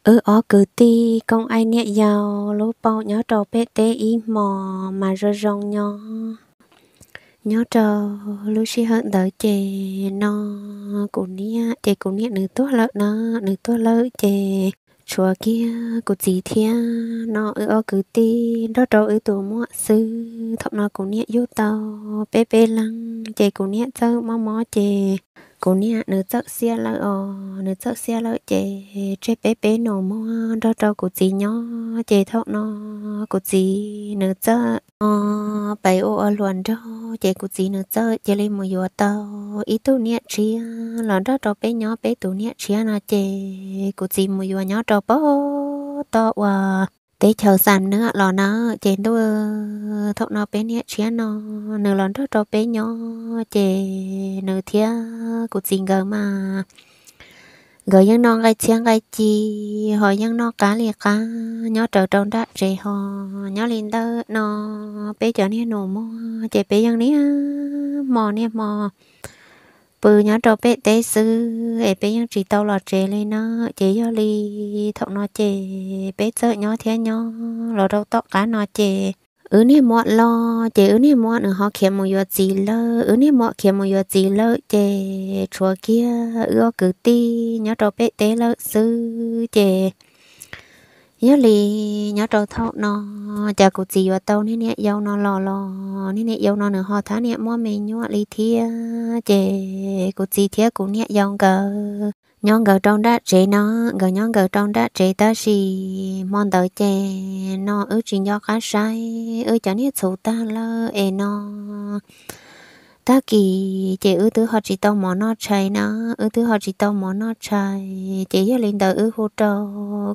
Wb ob kwv tij kooj aij niam yau lub paum nyob rau pem teb ib hmos mas zoo zoo nyob. Nyob rau lub sij hawm ntawd ces no kuv niam ces kuv niam nws tuag lawm na, nws tuag lawm ces tshuav kiag kuv txiv thiab no wb ob kwv tij nrog rau wb tus muam xwb. Thaum no kuv niam yug tau peb peb leeg ces kuv niam txawm mob mob ces kuv niam nws txawm xiam lawm os, nws txawm xiam lawm ces tseg peb peb nus muag nrog rau kuv txiv nyob ces thaum no kuv txiv nws txawm no pem ua ua hluas nraug ces kuv txiv nws txawm cia li mus yuav tau ib tug niam tshiab los nrog rau peb nyob peb tus niam tshiab no ces kuv txiv mus yuav nyob rau pem toj uas teb chaws Xam Nuam los na ces ntuj thaum no peb niam tshiab no nws los nrog rau peb nyob ces nws thiab kuv txiv nkawd mas nkawd yeej noj nqaij txhiab nqaij ci ho yeej noj qab li qab nyob raws rau nram tsev ho nyob li ntawm no peb cov niag nus muag ces peb yeej niaj hmo niaj hmo pw nyob rau pem teb xwb es peb yeej tsis tau los tsev li na. Ces yog li thaum no ces peb txawm nyob thiab nyob los rau tom qab no ces wb niag muam los ces wb niag muam nws ho khiav mus yuav txiv lawm, wb niag muam khiav mus yuav txiv lawm ces tshuav kiag wb ob kwv tij nyob rau pem teb lawm xwb ces yog li nyob rau thaum no ces kuv txiv yuav tau niag niam yau no los los niag niam yau no nws ho thab niam muaj me nyuam li thiab ces kuv txiv thiab kuv niam yau nkawd nyob nkawd rau nram tsev no, nkawd nyob nkawd rau nram tsev tab sis hmo ntawd ces no wb tsis nco qab saib wb cov niag txhuv tag lawm es no tag kis ces wb twb ho tsis tau mov noj tshais na, wb twb ho tsis tau mov noj tshais ces yog li ntawd wb hu rau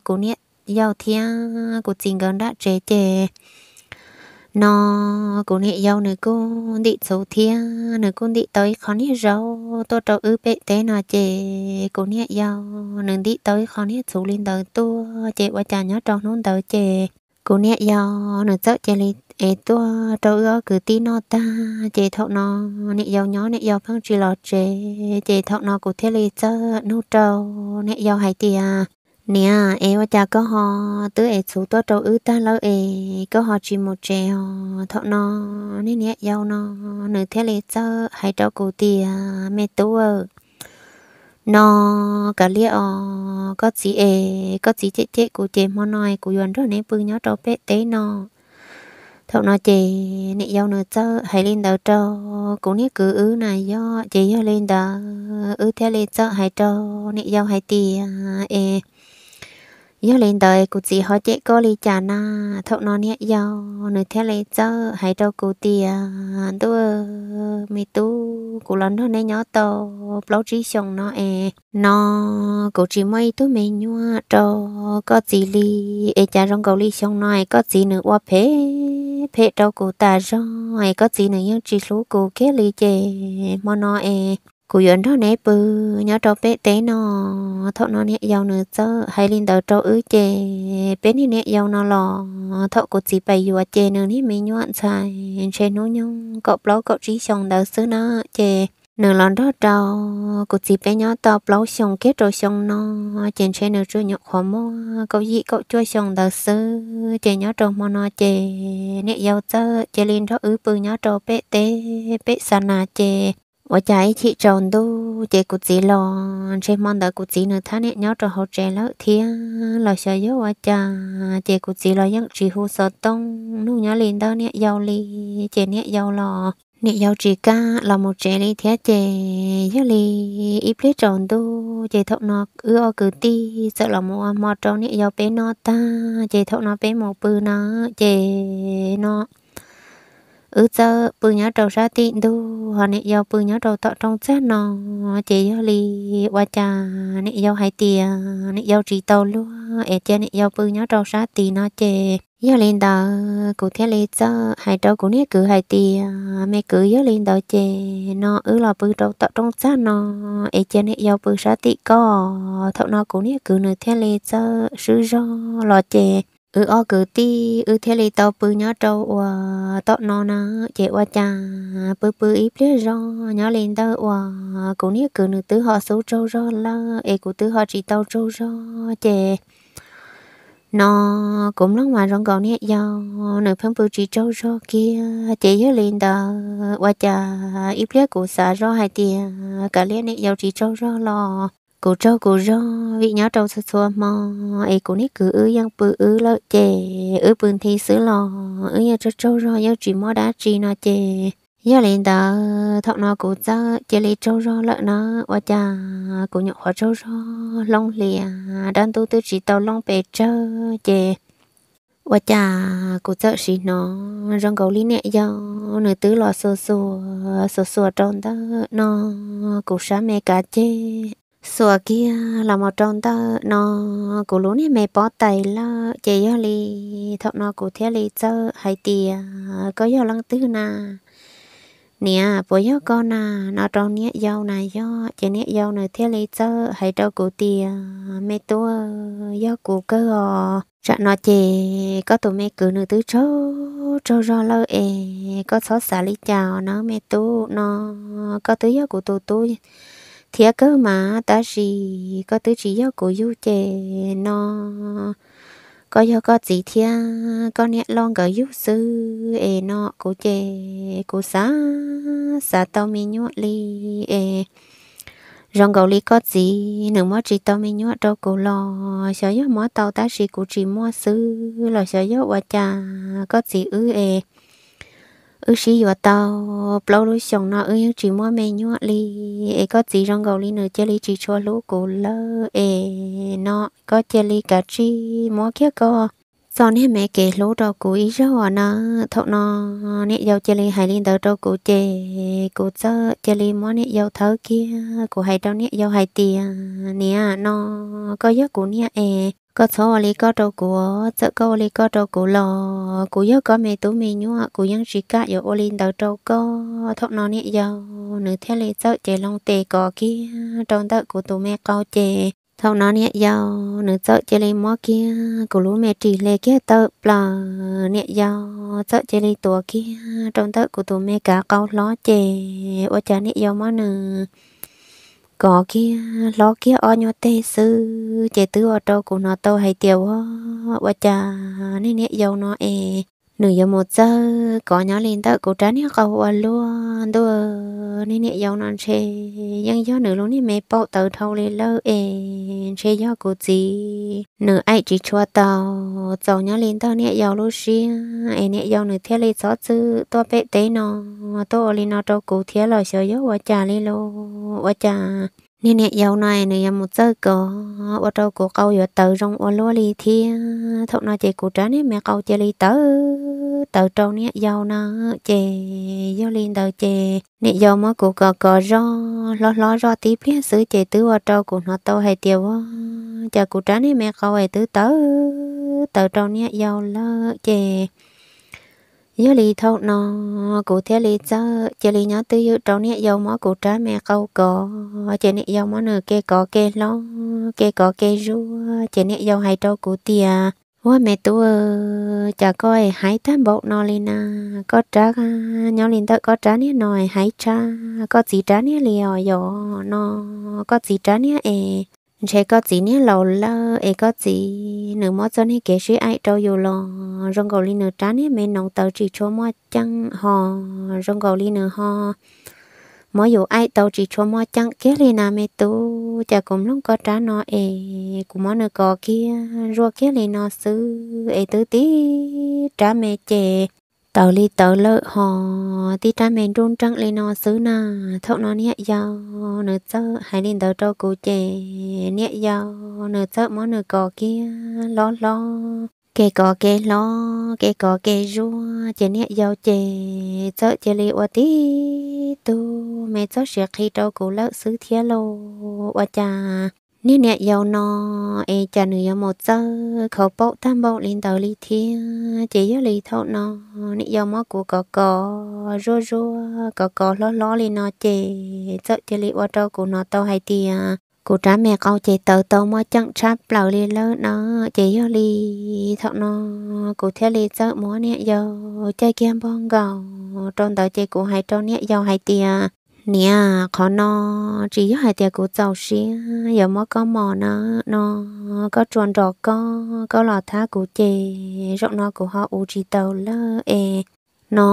kuv niam yau thiab kuv txiv nkawd nram tsev ces no kuv niam yau nws kuj ntim txhuv thiab nws kuj ntim tau ib qho niag zaub tuaj rau wb pem teb no ces kuv niam yau nws ntim tau ib qho niag txhuv li ntawd tuaj ces ua cas nyob rau hnub ntawd ces kuv niam yau nws txawm cia li es tuaj rau wb ob kwv tij noj tag ces thaum no niam yau nyob niam yau pheej tsis los tsev ces thaum no kuv thiaj li txawm nug rau niam yau hais tias, niam es ua cas koj ho twb es txhuv tuaj rau wb tag lawm es koj ho tsis mus tsev os? Thaum no niag niam yau no nws thiaj li txawm hais rau kuv tias me tub, no kav liam os, koj txiv es koj txiv cem cem kuv ces hmo no kuv yuav nrog neb pw nyob rau pem teb no. Thaum no ces niam yau nws txawm hais li ntawd rau kuv niag kwv wb na yog ces yog li ntawd wb thiaj li txawm hais rau niam yau hais tias es yog li ntawd kuv txiv ho cem koj li cas na? Thaum no niam yau nws thiaj li txawm hais rau kuv tias ntuj, me tub, kuv los nrog neb nyob tau plaub tsib xyoos no es no kuv tsis muaj ib tug me nyuam rau koj txiv li es cas zoo nkaus li xyoo no es koj txiv nws ua phem phem rau kuv tas zog es koj txiv nws yeej tsis hlub kuv kiag li ces hmo no es kuv yuav nrog neb pw nyob rau pem teb no. Thaum no niam yau nws txawm hais li ntawd rau wb ces peb niag niam yau no los thaum kuv txiv pais yuav ces nws niag me nyuam ntxhais ntshe hnub nyoog kaum plaub kaum tsib xyoos ntawd xwb na ces nws los nrog rau kuv txiv peb nyob tau plaub xyoos kiag rau xyoo no ces ntshe nws tsuas nyuam qhuav muaj kaum yim kaum cuaj xyoos ntawd xwb ces nyob rau hmo no ces niam yau txawm cia li nrog wb pw nyob rau pem teb pem xa nas ces ua cas ib chim tsaus ntuj ces kuv txiv los ntshe hmo ntawd kuv txiv nws thab niam nyob rau hauv tsev lawm thiab los xyov yog ua cas ces kuv txiv los yeej tsis hu xov tooj nug nyob li ntawm niam yau li ces niam yau los niam yau tsis kam los mus tsev li thiab ces yog li ib pliag tsaus ntuj ces thaum no wb ob kwv tij txawm los mus ua hmo rau niam yau peb noj tag ces thaum no peb mus pw na ces no wb txawm pw nyob rau sab tim ntug ho niam yau pw nyob rau tom rooj txag no ces yog li ua cas niam yau hais tias niam yau tsis tau luag es cia niam yau pw nyob rau sab tid no ces yog li ntawd kuv thiaj li txawm hais rau kuv niag kwv hais tias me kwv, yog li ntawd ces no wb los pw rau tom rooj txag no es cia niam yau pw sab tim koj. Thaum no kuv niag kwv nws thiaj li txawm swb zog los ces wb ob kwv tij wb thiaj li tau pw nyob rau uas tom no na ces ua cas pw pw ib pliag zog nyob li ntawm uas kuv niag kwv nws twb ho xub tsaug zog lawm es kuv twb ho tsis tau tsaug zog ces no kuv mloog mas zoo nkaus niam yau nws pheej pw tsis tsaug zog kiag. Ces yog li ntawd ua cas ib pliag kuv xav zoj hais tias kav liam niam yau tsis tsaug zog los kuv tsaug kuv zog, vim nyob rau txhua txhua hmo es kuv niag kwv wb yeej pw wb lawm ces wb pw nthi xwb los wb yeej tsaug tsaug zog, yeej tsis muaj dab tsi no ces yog li ntawd thaum no kuv txawm cia li tsaug zog lawm na. Ua cas kuv nyuam qhuav tsaug zog hloov hlias, dab ntub twb tsis tau looj pes tsawg ces ua cas kuv txawm sim hnov zoo nkaus li niam yau nws twb los xuas xuas xuas xuas rau ntawm no kuv sab me kav ceg, xuas kiag los mus rau ntawm no kuv lub niag me pob tais lawm ces yog li thaum no kuv thiaj li txawm hais tias, Koj yog leej twg na? Niam, puas yog koj na? No rau niam yau na yog ces niam yau nws thiaj li txawm hais rau kuv tias, Me tub, yog kuv kawg os. Tsam no ces koj tus me kwv nws twb tsaug tsaug zog lawm es koj txhob xav li cas nawb me tub no. Koj twb yog kuv tus tub thiab kawg mas, tab sis koj twb tsis yog kuv yug ces no koj yog koj txiv thiab koj niam loj nkawd yug xwb es no kuv ces kuv xav xav tau me nyuam li es zoo nkaus li koj txiv nws muab tsis tau me nyuam rau kuv los xyov yog muab tau tab sis kuv tsis muaj xwb los xyov yog ua cas koj txiv wb es wb sib yuav tau plaub lub xyoos no wb yeej tsis muaj me nyuam li es koj txiv zoo nkaus li nws cia li tsis tshua hlub kuv lawm es no koj cia li kav tsij muab kiag koj txoj niag me kev hlub rau kuv ib zaug os na. Thaum no niam yau cia li hais li ntawd rau kuv ces kuv txawm cia li muab niam yau thawb kiag, kuv hais rau niam yau hais tias, Niam no, koj yog kuv niam es koj txhob ua li koj rau kuv, txawm koj ua li koj rau kuv los kuv yog koj me tub me nyuam, kuv yeej tsis kam yuav ua li ntawd rau koj. Thaum no niam yau nws thiaj li txawm cev loo tes kov kiag rau ntawm kuv tus me qau ces thaum no niam yau nws txawm cia li muab kiag kuv lub me ris hle kiag tawm plaws, niam yau txawm cia li tuav kiag rau ntawm kuv tus me kav qau hlob ces ua cas niam yau muab nws kov kiag hlob kiag ob nyuag teg xwb ces twb ua rau kuv hnov tau hais tias, Ua, ua cas niag niam yau no es nws yuav mus txawj kov nyob li ntawm kuv rab niag qau ua luaj ntuj, niag niam yau no ntshe yeej yog nws lub niag me paum tawv dhau li lawm es ntshe yog kuv txiv nws aim tsis tshua tau txaus nyob li ntawm niam yau lub siab es niam yau nws thiaj li txhob txwm tuaj pem teb no tuaj ua li no rau kuv thiab los xyov yog ua cas li los ua cas niag niam yau no es nws yuav mus txawj kov ua rau kuv qau yuav tawv zoo ua luaj li thiab. Thaum no ces kuv rab niag me qau cia li tawv tawv rau niam yau na ces yog li ntawd ces niam yau muab kuv kov kov zoj hlob hlob zoj tib pliag xwb ces twb ua rau kuv hnov tau hais tias, Ua, cas kuv rab niag me qau es twb tawv tawv rau niam yau lawm ces yog li thaum no kuv thiaj li txawm cia li nyob twj ywm rau niam yau muab kuv rab me qau kov ces niam yau muab nws ke kov ke hlob ke kov ke zuaj ces niam yau hais rau kuv tias, Ua me tub, cas koj es haib tag npaum no li na? Koj rab nyob li ntawm koj rab niag no es haib tshaj koj txiv rab niag li os yom no. Koj txiv rab niag es ntshe koj txiv niag laus lawm es koj txiv nws muab txoj niag kev sib aim rau yus los zoo nkaus li nws rab niag me noov tawv tsis tshua muaj ceem ho zoo nkaus li nws ho muab yus aim tau tsis tshua muaj ceem kiag li na me tub. Cas kuv mloog koj rab no es kuv muab nws kov kiag zuaj kiag li no xwb es twb tib rab me ces tawv li tawv lawm ho tib rab me nruj nreem li no xwb na. Thaum no niam yau nws txawm hais li ntawd rau kuv ces niam yau nws txawm muab nws kov kiag hlob hlob ke kov ke hlob ke kov ke zuaj ces niam yau ces txawm cia li ua tib tug me txoj siav qhi rau kuv lawm xwb thiab lauj. Ua cas niag niam yau no es cas nws yuav mus txawj khov paum tag npaum li ntawd li thiab ces yog li thaum no niam yau muab kuv kov kov zuaj zuaj kov kov hlob hlob li no ces txawm cia li ua rau kuv hnov tau hais tias kuv rab me qau ces tawv tau muaj ceem tshaj plaws li lawm na. Ces yog li thaum no kuv thiaj li txawm muab niam yau caij kiag npog nkaus rau ntawd ces kuv hais rau niam yau hais tias Niam, qhov no tsis yog hais tias kuv txaus siab yuav muab koj mos na, no koj tsuas nrog koj, koj los thab kuv ces zaum no kuv ho ua tsis tau lawm es, no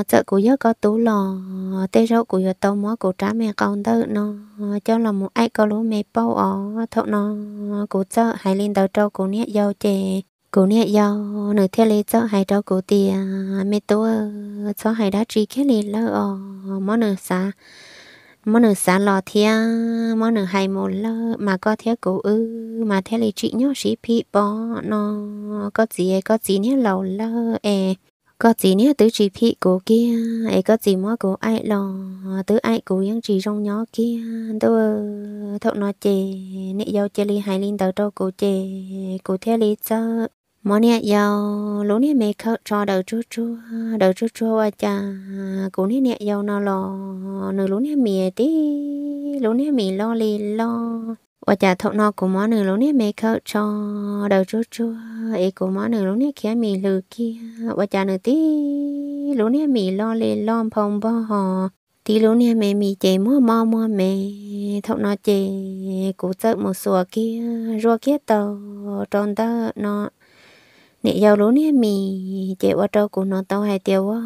txawm kuv yog koj tub los tej zaum kuv yuav tau muab kuv rab me qau ntawm no coj los mus aim koj lub me paum os. Thaum no kuv txawm hais li ntawd rau kuv niam yau ces kuv niam yau nws thiaj li txawm hais rau kuv tias, Me tub, txhob hais dab tsi kiag li lawm os, muab nws xav, muab nws xav los thiab muab nws hais mus lawm mas koj thiab kuv wb mas thiaj li tsim nyog sib phim pob no. Koj txiv, koj txiv niag laus lawm es, koj txiv niag twb tsis phim kuv kiag es koj txiv muab kuv aim los twb aim kuv yeej tsis zoo nyob kiag ntuj. Thaum no ces niam yau cia li hais li ntawd rau kuv ces kuv thiaj li txawm muab niam yau lub niag me khawm tso daws tsuag tsuag daws tsuag tsuag ua cas kuv niag niam yau no los nws lub niag mis tib lub niag mis loj li loj. Ua cas thaum no kuv muab nws lub niag me khawm tso daws tsuag tsuag es kuv muab nws lub niag khiab mis hlws kiag ua cas nws tib lub niag mis loj li loj nphau npog ho tib lub niag me mis ces muag mob muag me. Thaum no ces kuv txawm mus xuas kiag zuaj kiag tau rau ntawm no niam yau lub niag mis ces ua rau kuv hnov tau hais tias ua,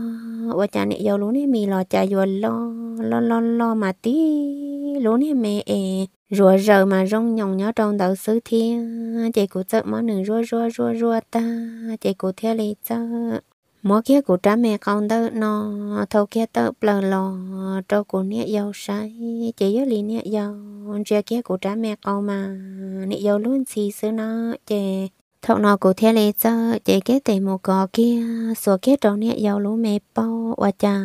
ua cas niam yau lub niag mis los cas yuav loj loj loj loj mas tib lub niag me es zuav zaws mas zoo nyoos nyob rau ntawd xwb thiab. Ces kuv txawm muab nws zuaj zuaj zuaj zuaj tag ces kuv thiaj li txawm muab kiag kuv rab me qau ntawm no thau kiag tawm plaws los rau kuv niam yau saib ces yog li niam yau ntsia kiag kuv rab me qau mas niam yau luag ntxhi xwb na. Ces thaum no kuv thiaj li txawm cev kiag tes mus kov kiag xuas kiag rau niam yau lub me paum ua cas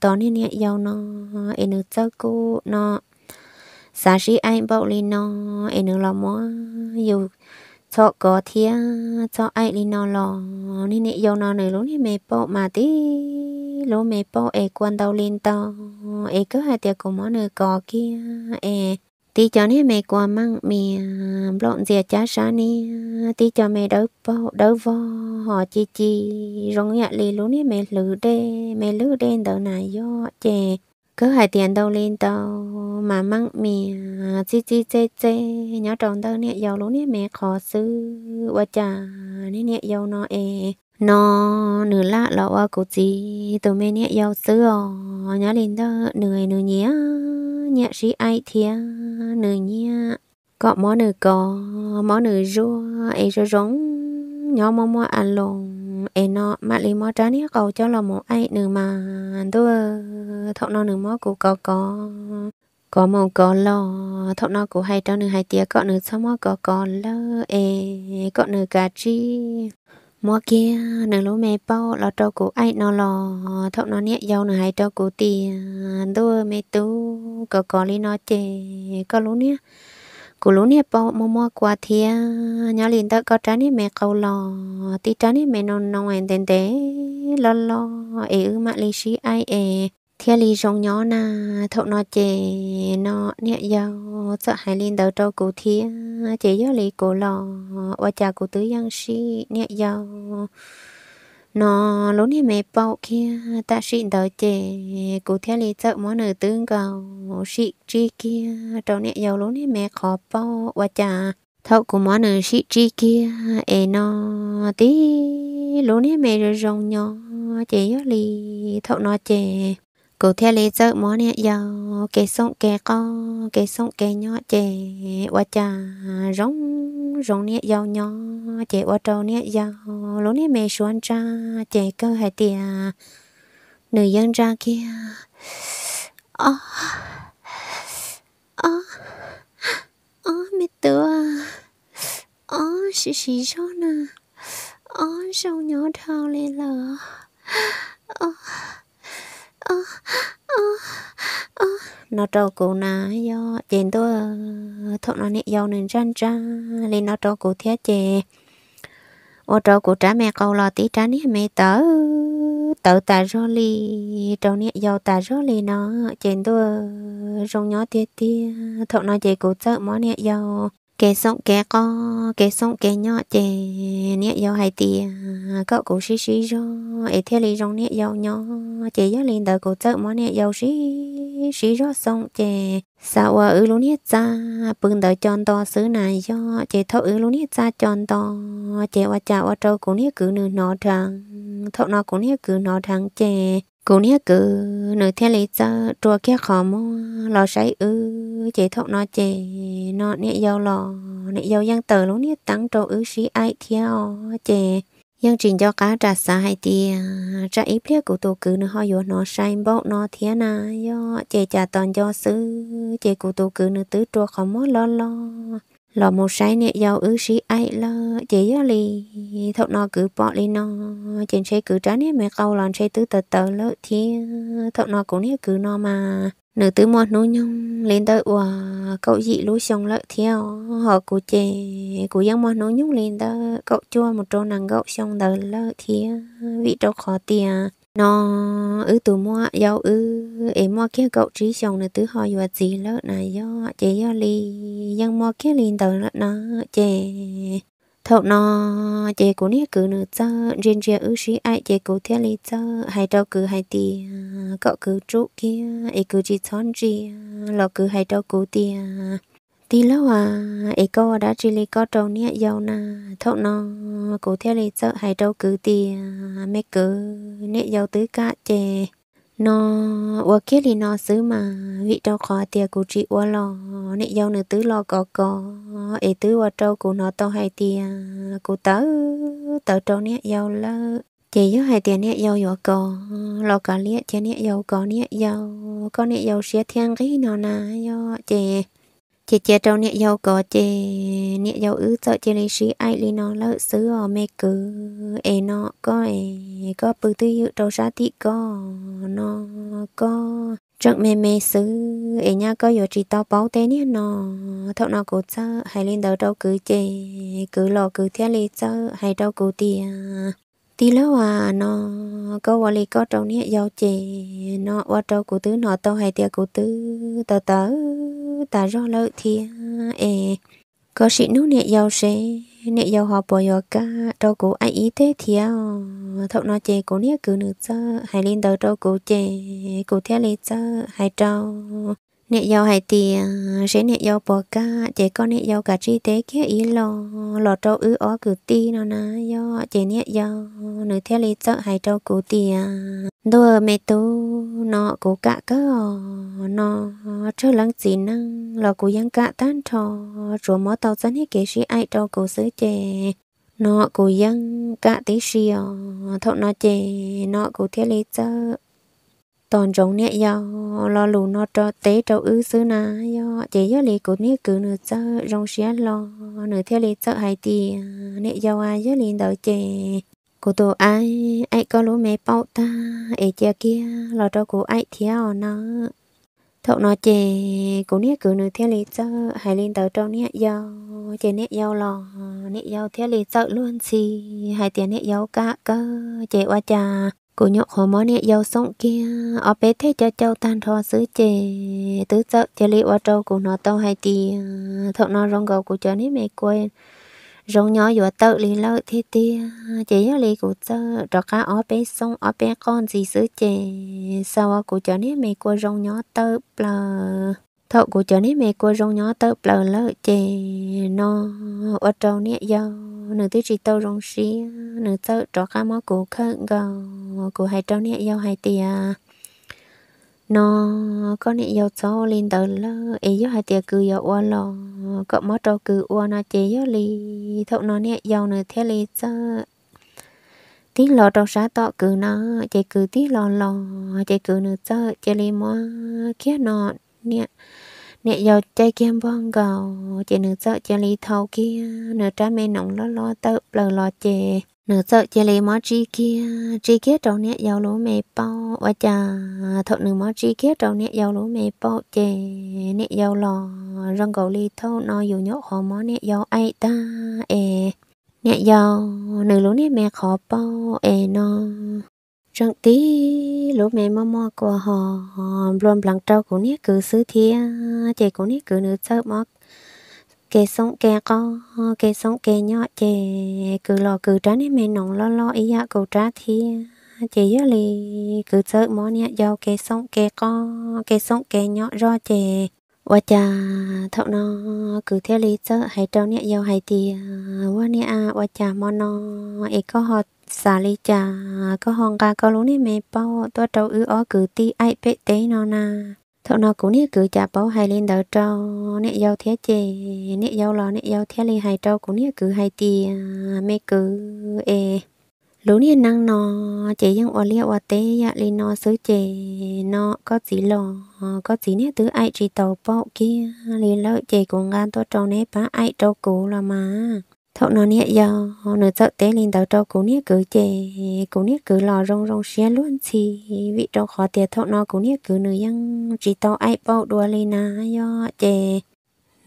tos niag niam yau no es nws txawj kuj no xav sib aim npaum li no es nws los muab yus txhom kov thiab txhom aim li no los niag niam yau no nws lub niag me paum mas tib lub me paum es kua ntau li ntau es kawg hais tias kuv muab nws kov kiag es tib cov niag me kua meej mias nplaum ntxias cab sab niab tib cov me dawb paug dawb vog ho ci ci zoo yam li lub niag me hlwv dej me lwj dej ntawd na yog ces kawg hais tias ntau li ntau mas meej mias txij txij txej txej nyob rau ntawm niam yau lub niag me qhov xwb ua cas niag niam yau no es no nws lam los ua kuv txiv tus me niam yau xwb os. Nyob li ntawd nws nws nyiam nyiam sib aim thiab nws nyiam kom muab nws kov muab nws zuaj es zoo zoo nyob muaj muaj a loos es no mam li muab rab niag qau coj los mus aim nws mas ntuj. Thaum no nws muab kuv kov kov kov mus kov los thaum no kuv hais rau nws hais tias kom nws txhob muab kov kov lawm es kom nws kav tsij muab kiag nws lub me paum los rau kuv aim no los thaum no niam yau nws hais rau kuv tias ntuj me tub, kov kov li no ces koj lub niag, kuv lub niag paum muaj muaj kua thiab nyob li ntawm koj rab niag me qau los tib rab niag me no no es ntev ntev loj loj es wb mam li sib aim es thiaj li zoo nyob na. Thaum no ces no niam yau txawm hais li ntawd rau kuv thiab ces yog li kuv los ua cas kuv twb yeej sib niam yau no lub niag me paum kiag tam sim ntawd ces kuv thiaj li txawm muab nws twb nkaus sim tsib kiag rau niam yau lub niag me qhov paum ua cas thaum kuv muab nws sim tsib kiag es no tib lub niag me zoo zoo nyob ces yog li thaum no ces kuv thiaj li txawm muab niam yau kev xoom kev qoj kev xoom kev nyob ces ua cas zoo zoo niam yau nyob ces ua rau niam yau lub niag me suab ntsaj ces kawg hais tias nws yeej ntsaj kiag, o, o, o me tub, o, siv siv zog na, o, zoo nyob dhau li lawm, o, o, o, o, no rau kuv na. Yog ces ntuj, thaum no niam yau nws ntsaj ntsaj li no rau kuv thiab ces ua rau kuv rab me qau los tib rab niag me tawv tawv tas zog li rau niam yau tas zog li no ces ntuj, zoo nyob tiag tiag. Thaum no ces kuv txawm muab niam yau kev xoom kev qoj, kev xoom kev nyom ces niam yau hais tias kom kuv sib sib zog es thiaj li zoo niam yau nyob. Ces yog li ntawd kuv txawm muab niam yau sib sib zog xoom ces xav ua wb lub niag txaj pw ntawd co nto xwb na yog. Ces thaum wb lub niag txaj co nto ces ua cas ua rau kuv niag kwv nws hnov dheev. Thaum no kuv niag kwv hnov dheev ces kuv niag kwv nws thiaj li txawm rua kiag qhov muag los saib wb. Ces thaum no ces no niam yau los niam yau yeej tawm lub niag teeb rau wb sib aim thiab os. Ces yeej tsis nco qab ras xav hais tias tsam ib pliag kuv tus kwv nws ho yuav hnov sai npaum no thiab na yog. Ces cas tos nco xwb ces kuv tus kwv nws twb rua qhov muag loj loj los mus saib niam yau wb sib aim lawm. Ces yog li thaum no kwv pom li no ces ntshe kwv rab niag me qau los ntshe twb tawv tawv lawm thiab. Thaum no kuv niag kwv no mas nws twb muaj hnub nyoog li ntawm uas kaum yim lub xyoo lawm thiab os. Ho kuv ces kuv yeej muaj hnub nyoog li ntawm kaum cuaj mus rau nees nkaum xyoo ntawd lawm thiab. Vim rau qhov tias no wb tus muam yau wb es muaj kiag kaum tsib xyoos nws twb ho yuav txiv lawm na yog. Ces yog li yeej muaj kiag li ntawd lawm na. Ces thaum no ces kuv niag kwv nws txawm ntsia ntsia wb sib aim ces kuv thiaj li txawm hais rau kwv hais tias kom kwv tsum kiag es kwv tsis txhob ntsia los kwv hais rau kuv tias tij laug a, es koj ua dab tsi li koj rau niam yau na? Thaum no kuv thiaj li txawm hais rau kwv tias me kwv, niam yau twb kam ces no ua kiag li no xwb mas vim rau qhov tias kuv tsis ua los niam yau nws twb los kov kov es twb ua rau kuv hnov tau hais tias kuv tawv tawv rau niam yau lawm. Ces yog hais tias niam yau yuav kov los kav liam cia niam yau kov niam yau, koj niam yau siab thiaj nqig no na yog. Ces cia cia rau niam yau kov ces niam yau wb txawm cia li sib aim li no lawm xwb os me kwv. Es no koj es koj pw twj ywm rau sab tim koj no, koj tseem me me xwb es nyaj koj yuav tsis tau paub tej niag no. Thaum no kuv txawm hais li ntawd rau kwv ces kwv los kwv thiaj li txawm hais rau kuv tias tij laug a, no koj ua li koj rau niam yau ces no ua rau kuv twb hnov tau hais tias kuv twb tawv tawv tas zog lawm thiab es koj sim nug niam yau seb niam yau ho puas yuav kam rau kuv aim ib teg thiab os. Thaum no ces kuv niag kwv nws txawm hais li ntawd rau kuv ces kuv thiaj li txawm hais rau niam yau hais tias seb niam yau puas kam ces koj niam yau kav tsij teb kiag ib los los rau wb ob kwv tij no na yog. Ces niam yau nws thiaj li txawm hais rau kuv tias ntuj me tub, no kuv kam kawg os, no tsawg leej txiv neej los kuv yeej kam tag nrho, tsuas muab tau txoj niag kev sib aim rau kuv xwb ces no kuv yeej kam tib si os. Thaum no ces no kuv thiaj li txawm tos ntsoov niam yau lo lus no rau teb rau wb xwb na yog. Ces yog li kuv niag kwv nws txawm zoo siab hlo, nws thiaj li txawm hais tias niam yau a, yog li ntawd ces kuv tus aim aim koj lub me paum tag es cia kiag los rau kuv aim thiab os nawb. Thaum no ces kuv niag kwv nws thiaj li txawm hais li ntawd rau niam yau, ces niam yau los niam yau thiaj li txawm luag ntxhi hais tias niam yau kam kawg. Ces ua cas kuv nyuam qhuav muab niam yau xoom kiag ob peb teg cauj cauj tag nrho xwb ces twb txawm cia li ua rau kuv hnov tau hais tias thaum no zoo nkaus kuv cov niag me kua zoo nyob yuav tawm li lawm thiab tiag. Ces yog li kuv txawm rov qab ob peb xoom ob peb qoj ntxiv xwb ces xav ua kuv cov niag me kua zoo nyob tawm plaws. Thaum kuv cov niag me kua zoo nyob tawm plaws lawm ces no ua rau niam yau nws twb tsis tau zoo siab, nws txawm rov qab muab kuv khawm nkaus. Kuv hais rau niam yau hais tias no koj niam yau txhob ua li ntawd lawm es yog hais tias kwv yuav ua los kom muab rau kwv ua no ces yog li. Thaum no niam yau nws thiaj li txawm tig los rau sab tom kwv na. Ces kwv tig los los ces kwv nws txawm cia li muab kiag no niam yau caij kiag npog nkaus ces nws txawm cia li thau kiag nws rab me noov loj loj tawm plaws los ces nws txawm cia li muab tsij kiag tsij kiag rau niam yau lub me paum. Ua cas thaum nws muab tsij kiag rau niam yau lub me paum ces niam yau los zoo nkaus li thaum no yus nyuam qhuav muab niam yau aim tag es niam yau nws lub niag me qhov paum es no tseem tib lub me muaj muaj kua ho nplua npleev rau kuv niag kwv xwb thiab. Ces kuv niag kwv nws txawm muab kev xoom kev qob kev xoom kev nyom ces kwv los kwv rab niag me noov loj loj ib yam kuv rab thiab. Ces yog li kwv txawm muab niam yau kev xoom kev qob kev xoom kev nyom zoj ces ua cas thaum no kwv thiaj li txawm hais rau niam yau hais tias, Ua niam a, ua cas hmo no es koj ho xav li cas koj ho nqa koj lub niag me paum tuaj rau wb ob kwv tij aim pem teb no na? Thaum no kuv niag kwv cas paub hais li ntawd rau niam yau thiab ces niam yau los niam yau thiaj li hais rau kuv niag kwv hais tias, Me kwv es, lub niag neej no ces yeej ua liaj ua teb yam li no xwb ces no koj txiv los koj txiv niag twb aim tsis tau paum kiag li lawm ces kuv nqa tuaj rau neb pab aim rau kuv los mas. Thaum no niam yau nws txawm teb li ntawd rau kuv niag kwv ces kuv niag kwv los zoo zoo siab luag ntxhi, vim rau qhov tias thaum no kuv niag kwv nws yeej tsis tau aim paum dua li na yom. Ces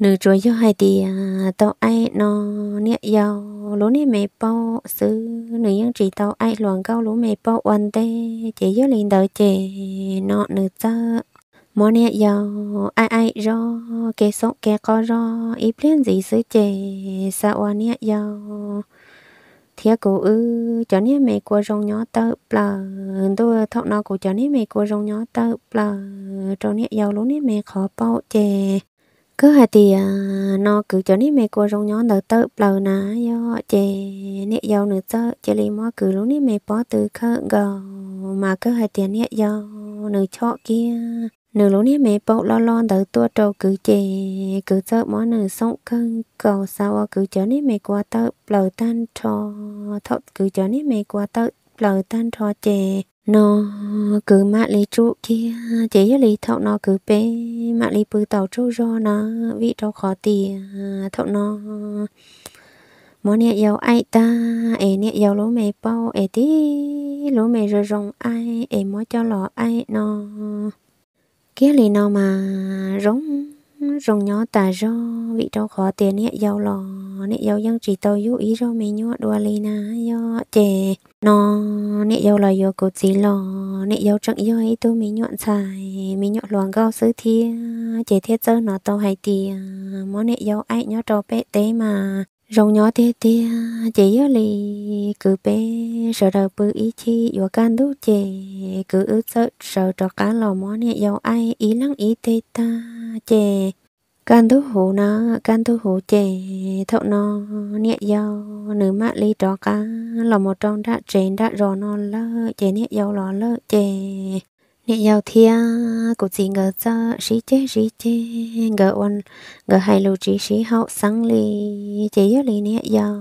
nws tsuas yog hais tias tau aim no niam yau lub niag me paum xwb, nws yeej tsis tau aim hluas nkauj lub me paum ua ntej. Ces yog li ntawd ces no nws txawm muab niam yau aim aim zoj kev xoom kev qob zoj ib pliag ntxiv xwb ces xav ua niam yau thiab kuv wb cov niag me kua zoo nyob tawm plaws ntuj. Thaum no kuv cov niag me kua zoo nyob tawm plaws rau niam yau lub niag me qhov paum ces kawg hais tias no kwv cov niag me kua zoo nyob ntawd tawm plaws na yom. Ces niam yau nws txawm cia li muab kwv lub niag me pob tw khawm nkaus mas kawg hais tias niam yau nws chom kiag nws lub niag me paum loj loj ntawd tuaj rau kwv ces kwv txawm muab nws xoom kawg nkaus xav ua kwv cov niag me kua tawm plaws tag nrho. Thaum kwv cov niag me kua tawm plaws tag nrho ces no kwv mam li tsum kiag ces yog li thaum no kwv peb mam li pw tau tsaug zog na, vim rau qhov tias thaum no muab niam yau aim tag es niam yau lub me paum es tib lub me zoo zoo aim es muab coj los aim no kiag li no mas zoo zoo nyob tas zog, vim rau qhov tias niam yau los niam yau yeej tsis tau yug ib zaug me nyuam dua li na yom. Ces no niam yau los yuav kuv txiv los niam yau tseem yog ib tug me nyuam ntxhais me nyuam hluas nkauj xwb thiab ces thiaj txawj hnov tau hais tias muab niam yau aim nyob rau pem teb mas zoo nyob tiag tiag. Ces yog li kwv peb sawv daws pw ib chim yuav kaj ntug ces kwv wb txawm sawv rov qab los muab niam yau aim ib leeg ib teg tag ces kaj ntug huv na, kaj ntug huv ces thaum no niam yau nws mam li rov qab los mus rau nram tsev nram zos no lawm ces niam yau los lawm ces niam yau thiab kuv txiv nkawd txawm sib ceg sib ceg, nkawd ua, nkawd hais lus tsis sib haum xeeb li. Ces yog li niam yau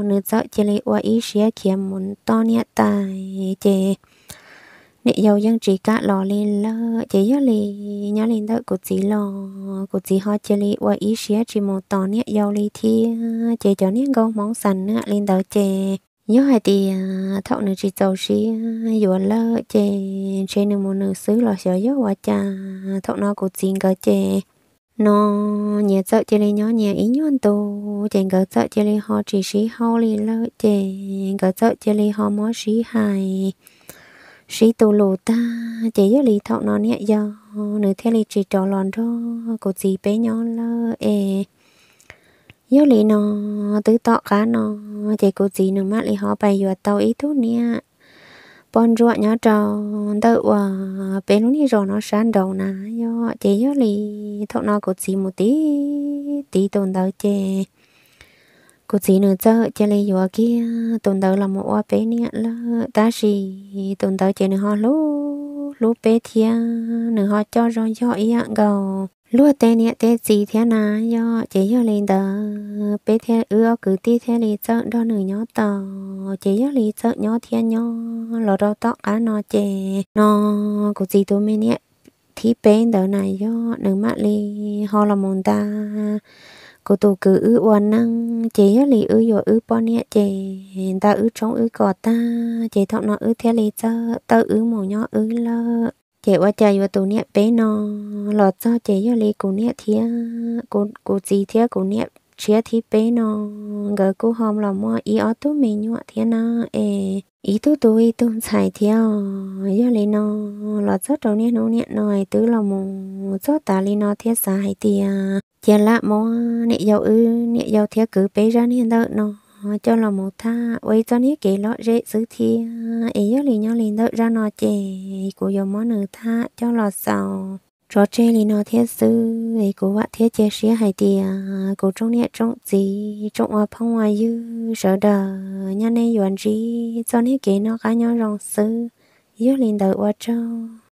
nws txawm cia li ua ib siab khiav mus tom niam tais ces niam yau yeej tsis kam los li lawm. Ces yog li nyob li ntawm kuv txiv los kuv txiv ho cia li ua ib siab tsis mus tos niam yau li thiab. Ces cov niag nkauj Hmoob xam niam li ntawd ces yog hais tias thaum nws tsis txaus siab yuav lawm ces ntshe nws mus nws xwb los xyov yog ua cas. Thaum no kuv txiv nkawd ces no nyias txawm cia li nyob nyias ib nyuag ntu ces nkawd txawm cia li ho tsis sib haum li lawm ces nkawd txawm cia li ho muab sib hais sib tu lus tag ces yog li thaum no niam yau nws thiaj li tsis rov los nrog kuv txiv peb nyob lawm es yog li no twb tom qab no ces kuv txiv nws mam li ho pais yuav tau ib tug niam poj ntsuam nyob rau ntawm uas peb lub niag zos no sab nraud na yom. Ces yog li thaum no kuv txiv mus tiv tiv tus ntawd ces kuv txiv nws txawm cia li yuav kiag tus ntawd los mus ua peb niam lawm. Tab sis tus ntawd ces nws ho hlub hlub peb thiab nws ho coj zog yog ib yam nkaus luag tej niam tej txiv thiab na yom. Ces yog li ntawd peb thiab wb ob kwv tij thiaj li txawm nrog nws nyob tau. Ces yog li txawm nyob thiab nyob los rau tom qab no ces no kuv txiv tus me niam thib peb ntawd na yom nws mam li ho los mus nta kuv tus kwv wb ua neej ces yog li wb yuav wb poj niam ces nta wb tshoob wb kos tag ces thaum no wb thiaj li txawm tawm wb mus nyob wb lawm. Ces ua cas yuav tus niam peb no los txog ces yog li kuv niam thiab kuv txiv thiab kuv niam tshiab thib peb no, nkawd kuj ho los muaj ib ob tug me nyuam thiab na, es ib tug tub ib tug ntxhais thiab os. Yog li no los txog rau niaj hnub niam no twb los mus txog tas li no thiab xav hais tias cia lam muab niam yau wb, niam yau thiab kwv peb zaj niag ntawm no coj los mus tham ua ib txoj niag kev lom zem xwb thiab. Es yog li nyob li ntawm zaj no ces kuv yuav muab nws tham coj los xaus tso tseg li no thiab xwb. Es kuv vam thiab cia siab hais tias kuv tsoom niam tsoom txiv tsoom ua phooj ua ywg sawv daws nyob nej yuav ntsib txoj niag kev noj qab nyob zoo xwb. Yog li ntawd ua tsaug.